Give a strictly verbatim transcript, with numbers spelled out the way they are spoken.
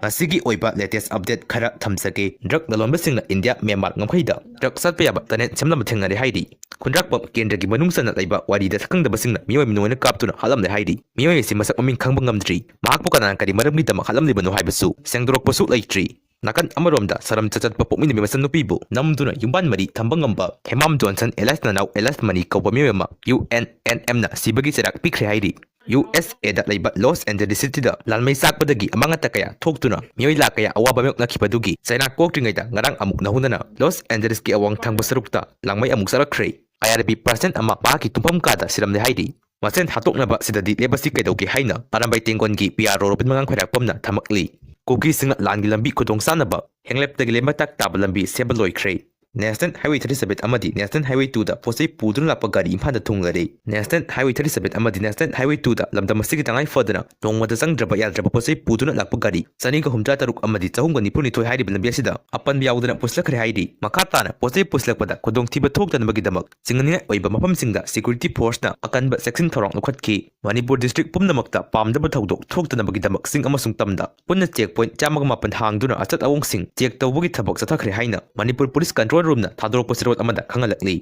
ꯉꯁꯤꯒꯤ ꯑꯣꯏꯕ latest update ꯈꯔ ꯊꯝꯖꯒꯦ꯫ Drug ꯂꯂꯣꯟꯕꯁꯤꯡꯅ ꯏꯟꯗꯤꯌꯥ ꯃ꯭ꯌꯥꯟꯃꯥꯔ ꯉꯝꯈꯩꯗ drug ꯆꯠꯄ ꯌꯥꯕ tunnel ꯁꯦꯝꯂꯝꯕ ꯊꯦꯡꯅꯔꯦ ꯍꯥꯏꯔꯤ꯫ ꯈꯨꯟꯗ꯭ꯔꯥꯛꯄꯝ ꯀꯦꯟꯗ꯭ꯔꯒꯤ ꯃꯅꯨꯡ ꯆꯟꯅ ꯂꯩꯕ ꯋꯥꯔꯤꯗ ꯁꯛꯈꯪꯗꯕꯁꯤꯡꯅ ꯃꯤꯑꯣꯏ ꯃꯤꯅꯣꯏꯅ ꯀꯥꯞꯇꯨꯅ ꯍꯥꯠꯂꯝꯂꯦ ꯍꯥꯏꯔꯤ꯫ ꯃꯤꯑꯣꯏ ꯑꯁꯤ ꯃꯁꯛ ꯃꯃꯤꯡ ꯈꯪꯕ ꯉꯝꯗ꯭ꯔꯤ꯫ ꯃꯍꯥꯛꯄꯨ ꯀꯅꯥꯅ ꯀꯔꯤ ꯃꯔꯝꯒꯤꯗꯃꯛ ꯍꯥꯠꯂꯝꯂꯤꯕꯅꯣ ꯍꯥꯏꯕꯁꯨ ꯁꯦꯡꯗꯣꯔꯛꯄꯁꯨ ꯂꯩꯇ꯭ꯔꯤ꯫ ꯅꯥꯀꯟ ꯑꯃꯔꯣꯝꯗ ꯁꯔꯝ ꯆꯆꯠꯄ ꯄꯣꯛꯃꯤꯟꯅꯕꯤ ꯃꯆꯟꯅꯨꯄꯤꯕꯨ ꯅꯝꯗꯨꯅ ꯌꯨꯝꯕꯥꯟ ꯃꯔꯤ ꯊꯝꯕ ꯉꯝꯕ ꯍꯦꯃꯥꯝ ꯖꯣꯟꯁꯟ alias ꯅꯅꯥꯎ alias ꯃꯅꯤ ꯀꯧꯕ ꯃꯤꯑꯣꯏ ꯑꯃ ꯌꯨ ꯑꯦꯟ ꯑꯦꯟ ꯑꯦꯝꯅ ꯁꯤꯕꯒꯤ ꯆꯩꯔꯥꯛ ꯄꯤꯈ꯭ꯔꯦ ꯍꯥꯏꯔꯤ꯫ ꯌꯨ ꯑꯦꯁ ꯑꯦꯗ ꯂꯩꯕ ꯂꯣꯁ ꯑꯦꯟꯖꯦꯂꯤꯁ ꯁꯤꯇꯤꯗ ꯂꯥꯟꯃꯩ ꯆꯥꯛꯄꯗꯒꯤ ꯑꯃꯥꯡ ꯑꯇꯥ ꯀꯌꯥ ꯊꯣꯛꯇꯨꯅ ꯃꯤꯑꯣꯏ ꯂꯥꯈ ꯀꯌꯥ ꯑꯋꯥꯕ ꯃꯥꯌꯣꯛꯅꯈꯤꯕꯗꯨꯒꯤ ꯆꯩꯅꯥ ꯀꯣꯛꯇ꯭ꯔꯤꯉꯩꯗ ꯉꯔꯥꯡ ꯑꯃꯨꯛ ꯅꯧꯍꯧꯅꯅ ꯂꯣꯁ ꯑꯦꯟꯖꯦꯂꯤꯁꯀꯤ ꯑꯋꯥꯡ ꯊꯪꯕ ꯁꯔꯨꯛꯇ ꯂꯥꯡꯃꯩ ꯑꯃꯨꯛ ꯆꯥꯔꯛꯈ꯭ꯔꯦ꯫ ꯑꯥꯏ ꯑꯥꯔ ꯕꯤ ꯄꯥꯔꯁꯟ ꯑꯃ ꯃꯍꯥꯛꯀꯤ ꯇꯨꯝꯐꯝ ꯀꯥꯗ ꯁꯤꯔꯝꯂꯦ ꯍꯥꯏꯔꯤ꯫ ꯃꯁꯦꯟ ꯍꯥꯠꯇꯣꯛꯅꯕ ꯁꯤꯗꯗꯤ ꯂꯦꯞꯄꯁꯤ ꯀꯩꯗꯧꯒꯦ ꯍꯥꯏꯅ ꯑꯔꯥꯝꯕꯥꯏ ꯇꯦꯡꯒꯣꯟꯒꯤ ꯄꯤ ꯑꯥꯔ ꯑꯣ ꯔꯣꯕꯤꯟ ꯃꯉꯥꯡ ꯈꯣꯏꯔꯥꯛꯄꯝꯅ ꯊꯝꯃꯛꯂꯤ꯫ ꯀꯨꯀꯤꯁꯤꯡꯅ ꯂꯥꯟꯒꯤ ꯂꯝꯕꯤ ꯈꯨꯗꯣꯡ ꯆꯥꯅꯕ ꯍꯦꯡꯂꯦꯞꯇꯒꯤ ꯂꯦꯝꯕ ꯇꯥꯛ ꯇꯥꯕ ꯂꯝꯕꯤ ꯁꯦꯝꯕ ꯂꯣꯏꯈ꯭ꯔꯦ꯫ National Highway thirty seven ꯑꯃꯗꯤ National Highway two ꯗ ꯄꯣꯠꯆꯩ ꯄꯨꯗꯨꯅ ꯂꯥꯛꯄ ꯒꯥꯔꯤ ꯏꯝꯐꯥꯜꯗ ꯊꯨꯡꯂꯔꯦ꯫ National Highway thirty seven ꯑꯃꯗꯤ National Highway two ꯗ ꯂꯝꯗꯝ ꯑꯁꯤꯒꯤ ꯇꯉꯥꯏ ꯐꯗꯅ ꯅꯣꯡꯃꯗ ꯆꯪꯗ꯭ꯔꯕ ꯌꯥꯗ꯭ꯔꯕ ꯄꯣꯠꯆꯩ ꯄꯨꯗꯨꯅ ꯂꯥꯛꯄ ꯒꯥꯔꯤ ꯆꯅꯤꯒ ꯍꯨꯝꯗ꯭ꯔꯥ ꯇꯔꯨꯛ ꯑꯃꯗꯤ ꯆꯍꯨꯝꯒ ꯅꯤꯐꯨ ꯅꯤꯊꯣꯏ ꯍꯥꯏꯔꯤꯕ ꯂꯝꯕꯤ ꯑꯁꯤꯗ ꯑꯄꯟꯕ ꯌꯥꯎꯗꯅ ꯄꯨꯁꯤꯜꯂꯛꯈ꯭ꯔꯦ ꯍꯥꯏꯔꯤ꯫ ꯃꯈꯥ ꯇꯥꯅ ꯄꯣꯠꯆꯩ ꯄꯨꯁꯤꯜꯂꯛꯄꯗ ꯈꯨꯗꯣꯡꯊꯤꯕ ꯊꯣꯛꯇꯅꯕꯒꯤꯗꯃꯛ ꯆꯤꯡꯅꯅꯤꯡꯉꯥꯏ ꯑꯣꯏꯕ ꯃꯐꯝꯁꯤꯡꯗ security force ꯅ ꯑꯀꯟꯕ ꯆꯦꯛꯁꯤꯟ ꯊꯧꯔꯥꯡ ꯂꯧꯈꯠꯈꯤ꯫ ꯃꯅꯤꯄꯨꯔ district ꯄꯨꯝꯅꯃꯛꯇ ꯄꯥꯝꯗꯕ ꯊꯧꯗꯣꯛ ꯊꯣꯛꯇꯅꯕꯒꯤꯗꯃꯛ ꯆꯤꯡ ꯑꯃꯁꯨꯡ ꯇꯝꯗ ꯄꯨꯟꯅ check point ꯆꯥꯝꯃꯒ ꯃꯥꯄꯟ ꯍꯥꯡꯗꯨꯅ ꯑꯆꯠ ꯑꯋꯣꯡꯁꯤꯡ check ꯇꯧꯕꯒꯤ ꯊꯕꯛ ꯆꯠꯊꯈ꯭ꯔꯦ ꯍꯥꯏꯅ ꯃꯅꯤꯄꯨꯔ Police Control Room ꯅ ꯊꯥꯗꯣꯔꯛꯄ ꯆꯦꯔꯣꯜ ꯑꯃꯗ ꯈꯪꯍꯜꯂꯛꯂꯤ꯫